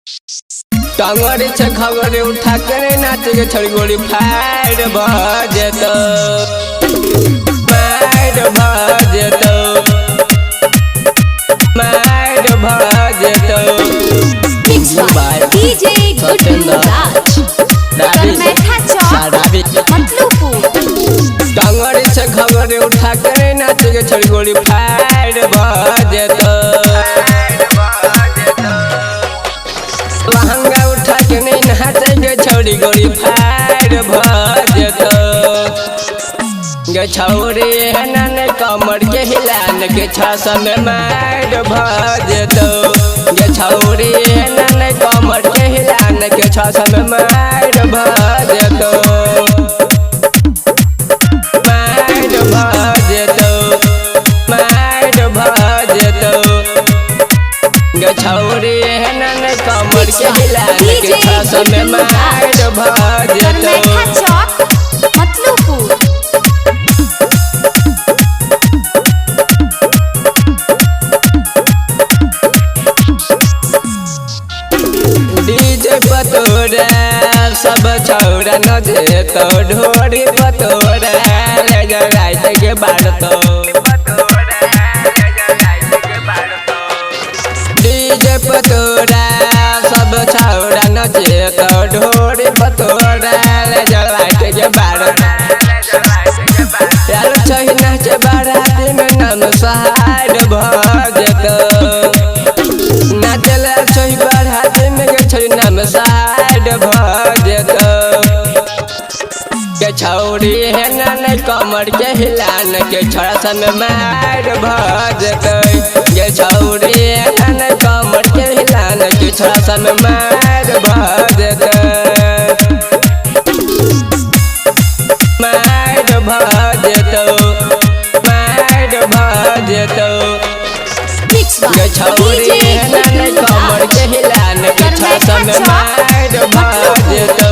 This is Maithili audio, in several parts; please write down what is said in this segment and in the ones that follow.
टांगर से खबर उठा के नाच के छड़ी गोली फायर बजतो, फायर बजतो, फायर बजतो। Mix by DJ Guddu Raj, Karmaitha Chowk, Matlupur. टांगर से खबर उठा के नाच के छड़ी गोली फायर बजतो। लहंगा उठा के नहीं नाचे के छौड़ी गोली फायर भजतो। गे छौड़ी हनन कमर के हिलान के छस में मार भजतो। गे छौड़ी हनन कमर के हिलान के छस में मार भजतो, मार भजतो, मार भजतो। गे छौड़ी हनन कमर के हिलान के छस में मार भजतो। करमैठा चौक, मतलूपुर। डीजे पतोरा सब छौरा नचे तो, ढोरी पतोरा रात के बारतो। डीजे पतोरा सब छौरा नचे तो, ढोरी पतोरा रात के बारतो। यार छही नाचे बारात में नाम सहार भजतो। नाचला छही बारात में के छही नाम सहार भजतो। के छौड़ी है नन कमर के हिलान के छोड़ा सन मार भजतो। के छौड़ी है नन कमर के हिलान के छोड़ा सन मार भजतो, मार भजतो, मार भजतो। मिक्स बाय गे छौड़ी डीजे है नन गुड्डू कमर राज, के हिलान के छोड़ा करमैठा सन चौक, मार मतलूपुर। भजतो।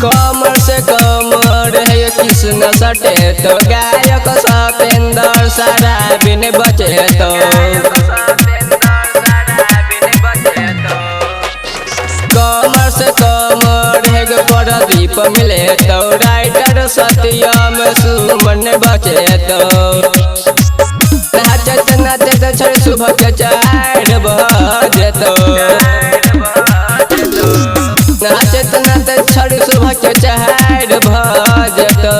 कमर से कमर है कृष्ण सटे तो, गायक सतेंद्र सारा बिन बचे तो। कमर से कमर है प्रदीप मिले तो, राइटर सत्यम सुमन बचे तो। नाचत नाचत छड़ सुबह के 4 बजे तो, नाचत नाचत छड़ सुबह के 4 बजे तो।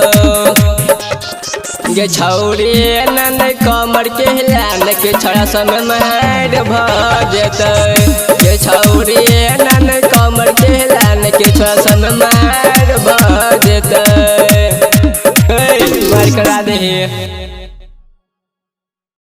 गे छौड़ी नन कमर के हिलान के छड़ा सन मार भजतो। गे छौड़ी नन कमर के हिलान के छड़ा सन मार भजतो। मार करा दे।